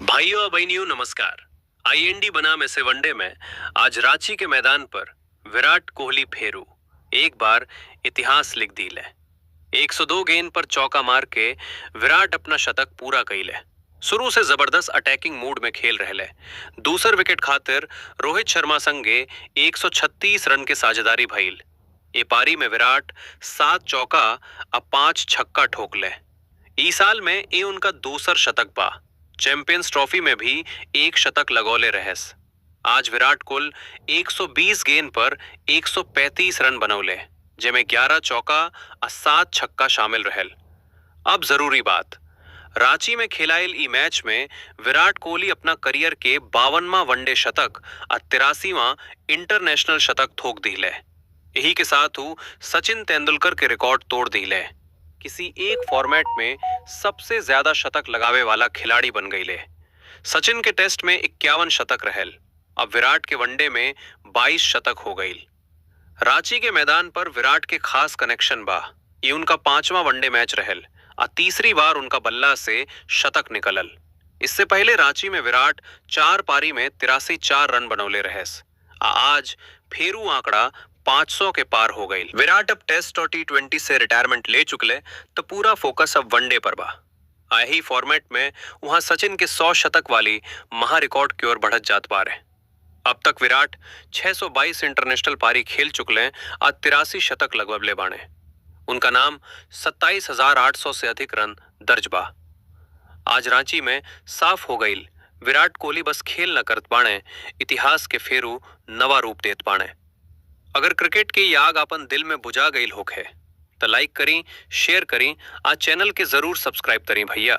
भाइयों और बहनियों, नमस्कार। आईएनडी बनाम एसए वनडे में आज रांची के मैदान पर विराट कोहली फेरू एक बार इतिहास लिख दिले। 102 गेंद पर चौका मार के विराट अपना शतक पूरा कैले। शुरू से जबरदस्त अटैकिंग मूड में खेल रहले। दूसर विकेट खातिर रोहित शर्मा संगे 136 रन के साझेदारी भइल। ए पारी में विराट 7 चौका आ 5 छक्का ठोकले। ई साल में ए उनका दूसर शतक बा। चैंपियंस ट्रॉफी में भी एक शतक लगौले रहस। आज विराट कुल 120 गेंद पर 135 रन बनौले, जेमे 11 चौका आ 7 छक्का शामिल रहल। अब जरूरी बात, रांची में खेलाइल ई मैच में विराट कोहली अपना करियर के 52वां वनडे शतक आ 83वां इंटरनेशनल शतक ठोक दिले। यही के साथ हु सचिन तेंदुलकर के रिकॉर्ड तोड़ दिले, किसी एक फॉर्मेट में सबसे ज्यादा शतक लगावे वाला खिलाड़ी बन गईले। सचिन के टेस्ट में 51 शतक रहल, अब विराट के वनडे में 22 शतक हो गईल। रांची के मैदान पर विराट के खास कनेक्शन बा। ये उनका 5वां वनडे मैच रहल आ तीसरी बार उनका बल्ला से शतक निकलल। इससे पहले रांची में विराट 4 पारी में 83-4 रन बनौले रहस आ आज फेरू आंकड़ा 500 के पार हो गई। विराट अब टेस्ट और टी20 से रिटायरमेंट ले चुकले, तो पूरा फोकस अब वनडे पर बा। यही फॉर्मेट में वहां सचिन के 100 शतक वाली महा रिकॉर्ड की ओर बढ़त जात पा रहे। अब तक विराट 622 इंटरनेशनल पारी खेल चुकले आ 83 शतक लगवले बाणे। उनका नाम 27,800 से अधिक रन दर्ज बा। आज रांची में साफ हो गईल, विराट कोहली बस खेल न करत बाणे, इतिहास के फेरू नवा रूप देत बाणे। अगर क्रिकेट की आग अपन दिल में बुझा गईल होखे तो लाइक करी, शेयर करी आ चैनल के जरूर सब्सक्राइब करी भैया।